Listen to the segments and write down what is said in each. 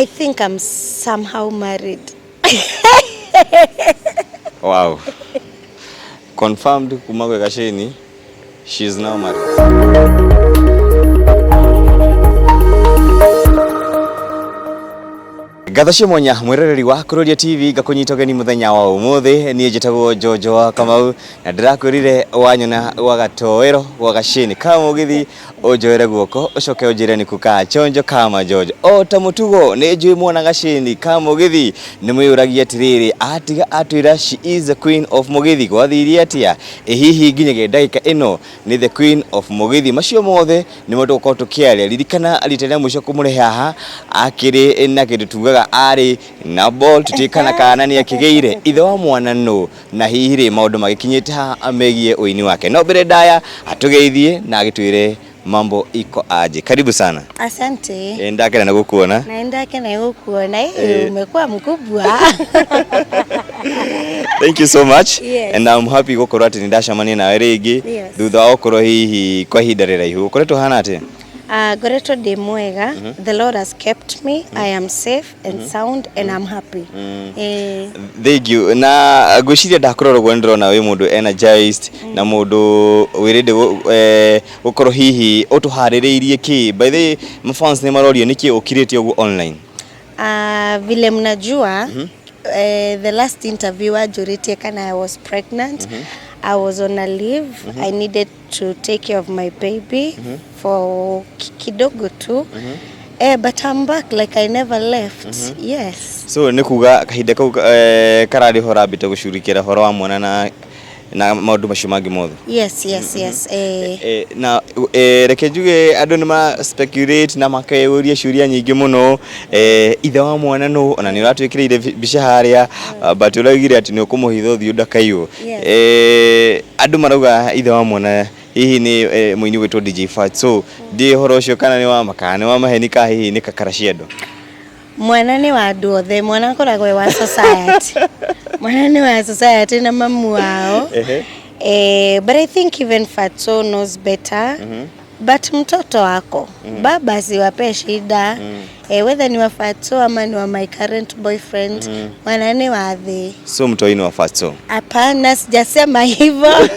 I think I'm somehow married. Wow. Confirmed kuma gwĩ Gaceni, she is now married. Ngatho cia mwanya mwiroreri wa Kururia TV ngakunyita ũgeni muthenya wa umuthi. Niĩ njĩtagwo Jojo wa Kamau na ndĩrakwĩrire wanyona gwa gatoero gwa Gaceni ka mũgithi ũnjoere guoko ũcoke ũnjĩre nĩ kũ chonjo kama Jojo. O ta mũtugo nĩ njũĩ mwana Gaceni ka mũgithi nĩ mwĩyũragia atĩrĩrĩ, atiga atwĩra she is the queen of mũgithi, gwathirie atĩa? Ĩ hihi nginyagia ndagĩka ĩno nĩ the queen of mũgithi? Macio mothe nĩmo tũgũkorwo tũkĩaria. Ririkana rita rĩa mũico kũmũrehe haha akĩrĩ na kĩndũ tugaga arĩ na ball, tũtirikana kana nĩ akĩgĩire ithe wa mwana nũ, na hihi rĩ maũndũ magĩkinyĩte haha megiĩ ũini wake. No mbere ndaya atũgeithie na agĩtwĩre mambo iko aje. Karibu sana. Asante. E, ndakena na gũkuona. Naenda kena gukuona. Eh. Umekuwa mkubwa. Thank you so much. Yes. And I'm happy gũkorwo atĩ nĩ ndacemania nawe rĩngĩ Yes. thutha wa gũkorwo hihi kwa ihinda rĩraihu. Ũkoretwo hana atĩa? Ngoretwo ndĩ mwega. The Lord has kept me. I am safe and sound and I'm happy. Eh, Thank you. Na ngwĩciria ndakũrora ũguo nĩndĩrona wĩ mũndũ energized na mũndũ wĩrĩndĩ gũkorwo hihi ũtũharĩrĩirie kĩ. By the way, mafans nĩ marorio nĩkĩ ũkirĩte ũguo online. Vile mnajua, the last interview anjũrĩtie kana I was pregnant. I was on a leave. I needed to take care of my baby for kidogo tu. But I'm back like I never left. Yes. So nĩ kuga kahinda kau kararĩ ho ũrambĩte gũcurikĩra horo wa mwana na maũndũ macio mangĩ mothe. Yes. Na reke njuge andũ nĩ ma speculate na makeyũria ciũria nyingĩ mũno, ithe wa mwana nũ, ona nĩ ũratwĩkĩrĩire mbica harĩa, but ũraugire atĩ nĩ ũkũmũhitha ũthiũ ndakaiywo. Yes. Andũ marauga ithe wa mwana hihi nĩ mũini gwĩtwo DJ Fat, so ndiĩ ũhoro ũcio kana nĩ wa ma kana nĩ wa maheni kana hihi nĩ kakara cia andũ. Mwana nĩ wa andũ othe, mwana akoragwo e wa society. Mwana nĩ wa society na mamu wao. But I think even Fatso knows better. But mtoto wako baba asiwape shida. Whether ni wa Fatso ama ni wa my current boyfriend, mwana ni wa thĩ. So mtoi nĩ wa Fatso? Hapana, sijasema hivyo.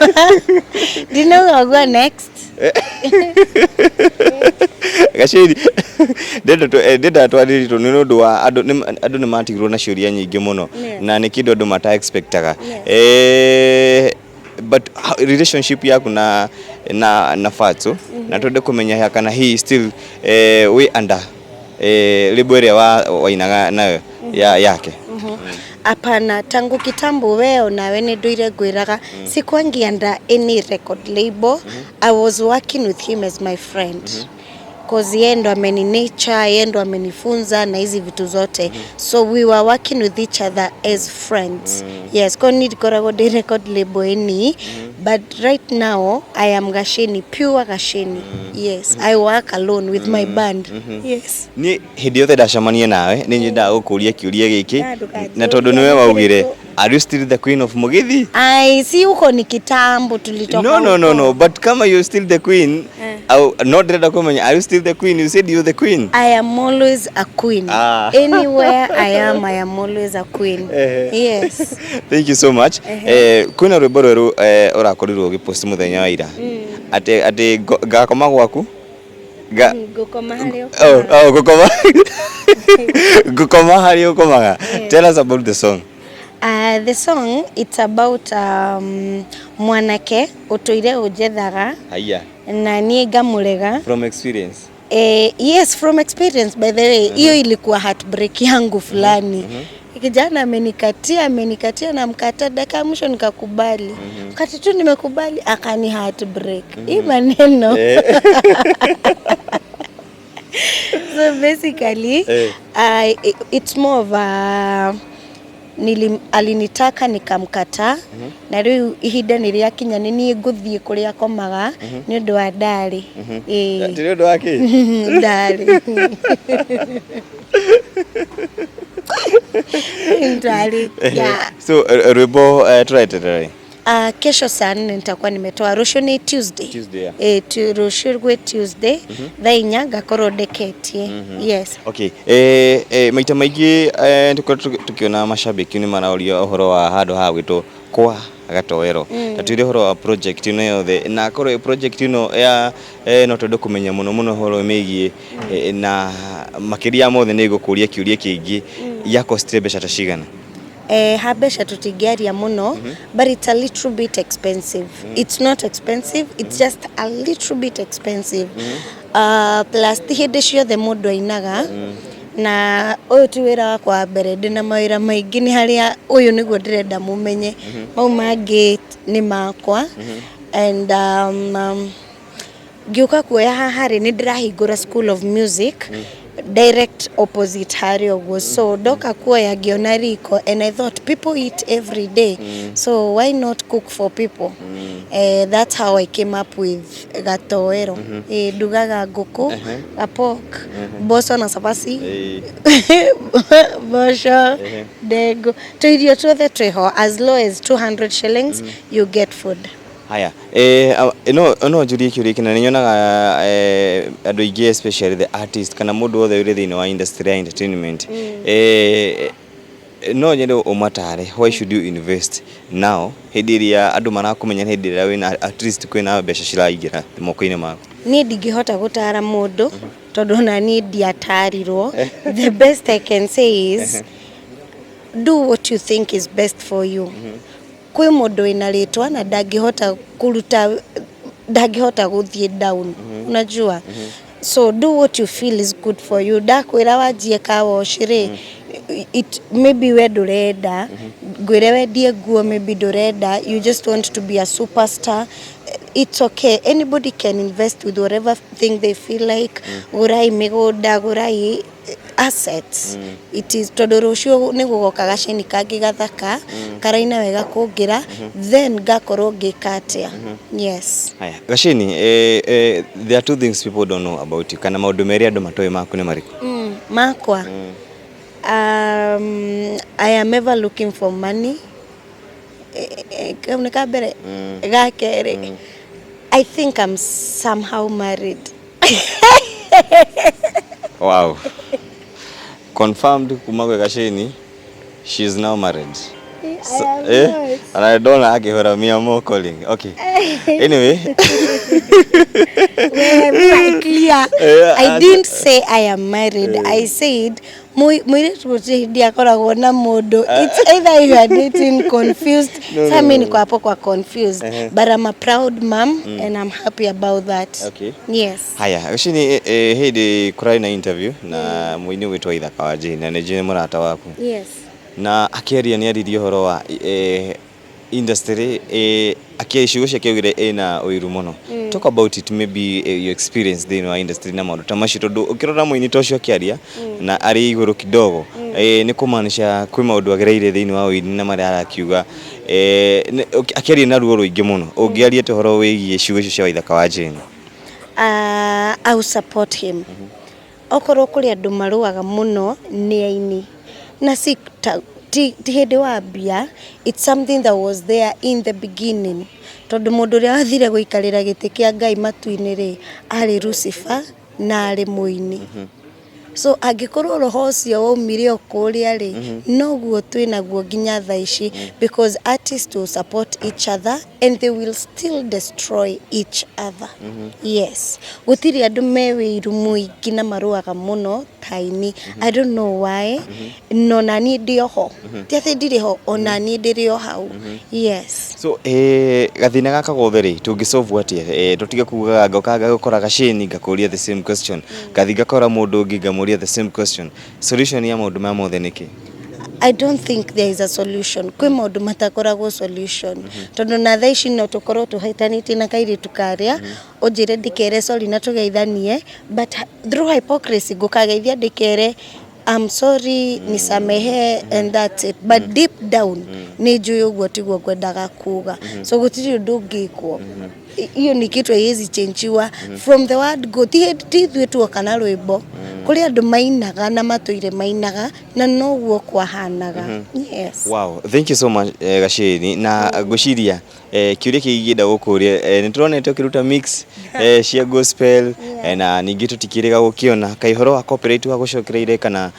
Ndinauga ũguo next. Gaceni, ndenda twarĩrĩtwo nĩ ũndũ wa andũ andũ nĩ matigirwo na ciũria nyingĩ mũno na nĩ kĩndũ andũ mata expectaga. But relationship yaku na Fatso, na twende kũmenya kana he still wĩ under label ĩrĩa wainaga nayo ya yake. Hapana, tangu kitambo weo nawe nĩ ndũire ngwĩraga sikwangi under any record label. I was working with him as my friend. Cause yeye ndo ameni nature, yeye ndo amenifunza na hizi vitu zote. So we were working with each other as friends. Yes, ko ni ndikoragwo ndĩ record label any, but right now I am Gasheni, pure Gasheni. Yes, I work alone with my band. Yes. Niĩ hĩndĩ yothe ndacemania nawe nĩ nyendaga gũkũria kĩũria gĩkĩ, Na ndũkanjũrie na tondũ nĩwe waugire, are you still the queen of Mugithi? Ai, si huko ni kitambo tulitoka No, huko. no, but kama you're still the queen, au no ndĩrenda kũmenya, are you still the queen? You said you're the queen. I am always a queen. Anywhere I am, I am always a queen. Yes. Thank you so much. Kwĩna rwĩmbo rwerũ ũrakorirwo ũgĩpost mũthenya wa ira atĩ ngakoma gwaku. Ngũkoma harĩa Oh, ngũkoma harĩa ũkomaga. Tell us about the song. The song, it's about mwanake ũtũire ũnjethaga Haya. na niĩ ngamũrega. From experience? Yes, from experience, by the way. Hiyo ilikuwa heartbreak yangu fulani. Kijana amenikatia na mkata, dakika ya mwisho nikakubali. Wakati tu nimekubali akani heartbreak. Hii maneno. So basically, it's more of a alinitaka nikamkataa, na rĩu ihinda nĩ rĩakinya nĩ niĩ ngũthiĩ kũrĩa akomaga nĩ ũndũ wa ndarĩ. Ĩĩ. Atĩ nĩ ũndũ wa kĩ? Ndarĩ. Ndarĩ. Yeah. So rwĩmbo tũreterera rĩ? Kesho saa 4 nitakuwa nimetoa. Rũciũ nĩ Tuesday. Tuesday, yeah. Eh, rũciũ gwĩ Tuesday thaa 4 ngakorwo ndeketie, yes. Okay, maita maingĩ tũkoretwo tukiona mashabiki nĩ maraũria ũhoro wa handũ ha gwĩtwo kwa Gatoero, ta twĩre ũhoro wa project ĩno yothe, na korwo project ĩno ya no twende kũmenya mũno mũno ũhoro wĩgiĩ na makĩria ya mothe nĩ ngũkũria kĩũria kĩngĩ, yakostire mbeca ta cigana? Ha mbeca tũtingĩaria mũno, but it's a little bit expensive. It's not expensive, it's just a little bit expensive. Plus ti hĩndĩ ciothe mũndũ ainaga, na ũyũ ti wĩra wakwa wa mbere, ndĩna mawĩra maingĩ. Nĩ harĩa ũyũ nĩguo ndĩrenda mũmenye, mau mangĩ nĩ makwa. And ngĩũka kuoya haha rĩ, nĩ ndĩrahingũra school of music direct opposite harĩa ũguo. So ndoka kuoya ngĩona riko, and I thought people eat every day, so why not cook for people? That's how I came up with Gatoero. Ndugaga ngũkũ, a pork, mboco na cabaci, mboco, ndengũ, tũirio tuothe twĩho. As low as 200 shillings you get food. Haya, no njũrie kĩũria kĩna nĩ nyonaga andũ aingĩ, especially the artist kana mũndũ wothe ũrĩ thĩinĩ wa industry ya entertainment, no nyende ũmatare, why should you invest now, hĩndĩ ĩrĩa andũ marakũmenya, hĩndĩ ĩrĩa wĩna at least kwĩna mbeca ciraingĩra moko-inĩ maku? Niĩ ndingĩhota gũtara mũndũ tondũ ona niĩ ndiatarirwo. The best I can say is do what you think is best for you. Kwĩ mũndũ wĩna rĩtwa na ndangĩhota kũruta, ndangĩhota gũthiĩ down, unajua? So do what you feel is good for you. Ndakwĩra wanjie car wash rĩ, it maybe we ndũrenda, ngwĩre wendie nguo, maybe ndũrenda, you just want to be a superstar. It's okay, anybody can invest with whatever thing they feel like. Gũrai mĩgũnda, gũrai assets. It is tondũ rũciũ nĩ gũgoka gacini kangĩ gathaka karaina wega kũngĩra, then ngakorwo ngĩka atĩa? Yes. Haya, Gacini, there are two things people don't know about you, kana maũndũ merĩ andũ matoĩ maku nĩ marĩkũ? Makwa, I am ever looking for money. Kau nĩ ka mbere. Ga kerĩ, I think I'm somehow married. Wow, confirmed kuma gwĩ Gacini, she is now married. I am not. And I don't akĩhũra mia more calling. Okay, anyway. Well, be clear. I didn't say I am married. I said mũirĩtu gũtirĩ hĩndĩ akoragwo na mũndũ. It's either you are dating confused. No, Sasa no, mimi no. niko hapo kwa confused. But I'm a proud mom and I'm happy about that. Yes. Haya, Gacini, hĩndĩ kũrarĩ na interview na mũini ũgwĩtwo Ithaka wa Jane, na nĩ njũĩ nĩ mũrata waku, na akĩaria nĩ aririe ũhoro wa industry, akĩaria ciugo ciake augire ĩna ũiru mũno. Talk about it, maybe your experience thĩinĩ wa industry na maũndũ ta macio, tondũ ũkĩrora mũini ta ũcio akĩaria na arĩ igũrũ kidogo, nĩ kũmaanisha kwĩ maũndũ agereire thĩinĩ wa ũini na marĩa arakiuga, akĩaria na ruo rũingĩ mũno. Ũngĩaria atĩa ũhoro wĩgiĩ ciugo icio cia Waithaka wa Jane? I will support him. Okorwo kũrĩ andũ marũaga mũno nĩ aini, na si ti hĩndĩ wambia, it's something that was there in the beginning, tondũ mũndũ ũrĩa wathire gũikarĩra gĩtĩ kĩa Ngai matu-inĩ rĩ, arĩ Lucifer na arĩ mũini. So angĩkorwo roho ũcio waumire o kũrĩa rĩ, noguo twĩnaguo nginya thaa ici, because artists will support each other and they will still destroy each other. Yes, gũtirĩ andũ me wĩiru mũingĩ na marũaga mũno ta aini. I don't know why. No na niĩ ndĩ oho, ti atĩ ndirĩ ho, ona niĩ ndĩrĩ o hau, yes. So gathĩna gaka gothe rĩ, tũngĩsolve atĩa? Tũtige kugaga ngoka ngagũkora Gacini ngakũria the same question, ngathi ngakora mũndũ ũngĩ ngamũria the same question. Solution ya maũndũ maya mothe nĩ kĩ? I don't think there is a solution. Kwĩ maũndũ matakoragwo solution, tondũ na thaa ici no tũkorwo tũhĩtanĩtie na kairĩtu karĩa, ũnjĩre ndĩkere sorry na tũgeithanie, but through hypocrisy ngũkageithia ndĩkere I'm sorry, nisamehe, and that's it. But deep down nĩ njũĩ ũguo tiguo ngwendaga kuga. So gũtirĩ ũndũ ũngĩkwo. Hiyo ni kitu haiwezi chenjiwa from the word go. Ti ithuĩ tuoka na rwĩmbo. Kũrĩ andũ mainaga na matũire mainaga na noguo kwahanaga. Yes. Wow, thank you so much, Gacĩni, na ngwĩciria kĩũria kĩngĩ ingĩenda gũkũria, nĩ tũronete ũkĩruta mix cia gospel, na ningĩ tũtikĩrĩga gũkĩona kaĩ ũhoro wa copyright wa gũcokereire kana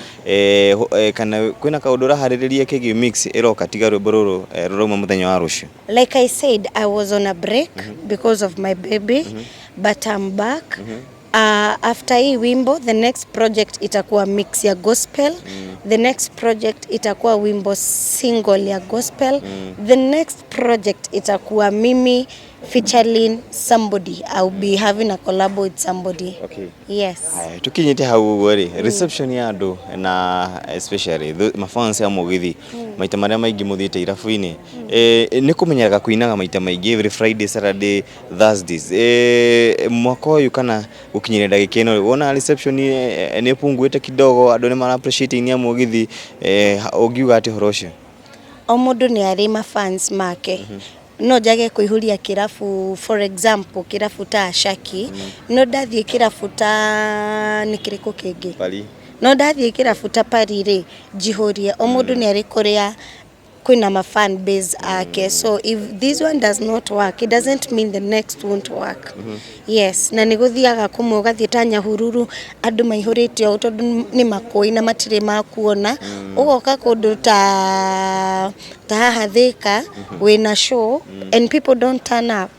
kana kwĩna kaũndũ ũraharĩrĩria kĩgiĩ mix ĩroka tiga rwĩmbo rũrũ rũrauma mũthenya wa rũciũ? Like I said, I was on a break because of my baby, but I'm back. After hii wimbo, the next project itakuwa mix ya gospel. The next project itakuwa wimbo single ya gospel. The next project itakuwa mimi featuring somebody. I'll be having a collab with somebody. Yes. Haya, tukinyite hau ũguo rĩ, reception ya andũ na especially mafans ya mũgithi, maita marĩa maingĩ mũthiĩte irabu-inĩ, nĩ kũmenyeraga kũinaga maita maingĩ every Friday, Saturday, Thursdays, mwaka ũyũ kana gũkinyĩria ndagĩka ĩno rĩ, wona reception nĩ ĩpunguĩte kidogo, andũ nĩ mara appreciate aini a mũgithi, ũngiuga atĩ ũhoro ũcio? O mũndũ nĩ arĩ mafans make. No njage kũihũria kĩrabu, for example kĩrabu ta Shaki, no ndathiĩ kĩrabu ta nĩ kĩrĩkũ kĩngĩ? Pari. No ndathiĩ kĩrabu ta Pari rĩ, njihũrie. O mũndũ nĩ arĩ kũrĩa kwĩna ma fan base ake, so if this one does not work, it doesn't mean the next won't work. Yes, na nĩ gũthiaga kũmwe ũgathiĩ ta Nyahururu, andũ maihũrĩte ũũ tondũ nĩ makũĩ na matirĩ makuona. Ũgoka kũndũ ta haha Thika wĩna show and people don't turn up.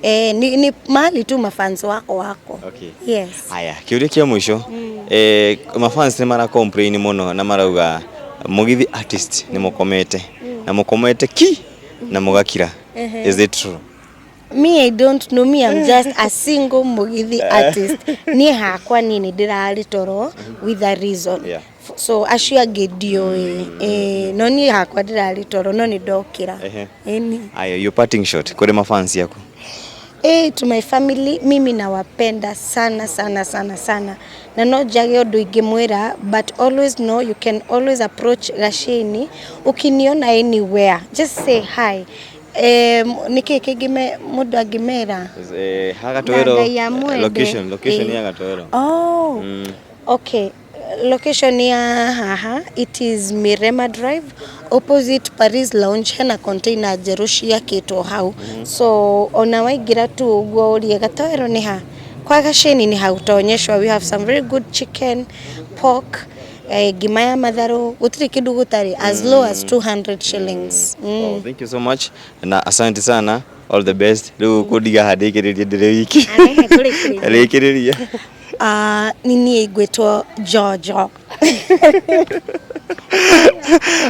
Ni mahali tu mafans wako wako. Yes. Haya, kĩũria kĩa mũico, mafans nĩ mara complain mũno na marauga mũgithi artist nĩ mũkomete na mũkomete ki na mũgakira. Is it true? Me, I don't know. Me, I'm just a single Mugithi artist. Niĩ hakwa niĩ nĩ ndĩrarĩ toro with a reason. So acio angĩ ndiũĩ. No niĩ hakwa ndĩrarĩ toro no nĩ ndokĩra. Ĩni. Aya, your parting shot kũrĩ mafans yaku. To my family, mimi nawapenda sana sana sana sana, na no njage ũndũ ingĩmwĩra, but always know you can always approach Gacini. Ukiniona anywhere, just say hi. Nĩkĩ kĩngĩ mũndũ angĩmera? Ha Gatoero. Na Ngai amwende. Location ya Gatoero. Oh, okay. Location ya haha, it is Mirema Drive, opposite Paris Lounge. Hena container njerũ ciakĩtwo hau, so ona waingĩra tu ũguo ũrie Gatoero nĩ ha, kwa Gacini nĩ hau utaonyeshwa. We have some very good chicken, pork, ngima ya matharũ, gũtirĩ kĩndũ gũtarĩ, as low as 200 shillings. Oh, thank you so much na asante sana, all the best. Rĩu kũndiga haha ndĩkĩrĩrie ndĩrĩ wiki. Arehe kũrĩkĩrĩria. Rĩkĩrĩria. Nĩ niĩ ngwĩtwo Jojo.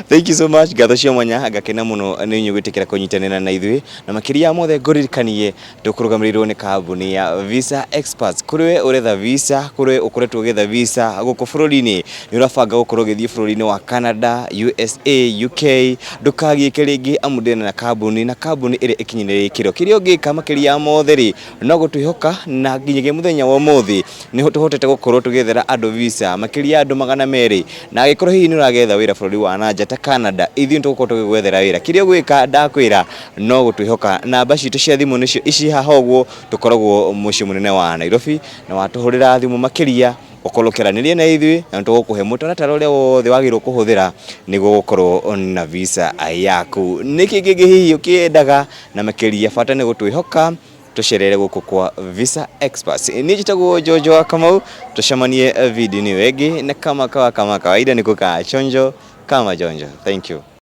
Thank you so much. Ngatho cia mwanya, ngakena mũno nĩ inyuĩ gwĩtĩkĩra kũnyitanĩra na ithuĩ, na makĩria ya mothe ngũririkanie tũkũrũgamĩrĩirwo nĩ kambuni ya Visa Experts. Kũrĩ we ũretha visa, kũrĩ we ũkoretwo ũgĩetha visa gũkũ bũrũri-inĩ, nĩ ũrabanga gũkorwo ũgĩthiĩ bũrũri-inĩ wa Canada, USA, UK, ndũkagiĩke rĩngĩ amu ndĩna na kambuni na kambuni ĩrĩa ĩkinyanĩire ikĩro. Kĩrĩa ũngĩka makĩria ya mothe rĩ, no gũtwĩhoka, na nginyagia mũthenya wa ũmũthĩ nĩ tũhotete gũkorwo tũgĩethera andũ visa makĩria ya andũ 200, na angĩkorwo hihi nĩ ũragetha wĩra bũrũri wa nanja ta Canada, ithuĩ nĩ tũgũkorwo tũgĩgwethera wĩra. Kĩrĩa ũgwĩka ndakwĩra no gũtwĩhoka. Namba citũ cia thimũ nĩcio ici haha ũguo, tũkoragwo mũciĩ mũnene wa Nairobi, na watũhũrĩra thimũ makĩria ũkorwo ũkĩaranĩria na ithuĩ na tũgũkũhe mũtaratara ũrĩa wothe wagĩrĩirwo kũhũthĩra nĩguo gũkorwo na visa yaku. Nĩkĩ kĩngĩ hihi ũkĩendaga? Na makĩria bata nĩ gũtwĩhoka, tũcerere gũkũ kwa Visa Experts. Niĩ njĩtagwo Jojo wa Kamau, tũcemanie video-inĩ ĩyo ĩngĩ, na kama kawa kama kawaida nĩ kũkaa chonjo kama jonjo. Thank you.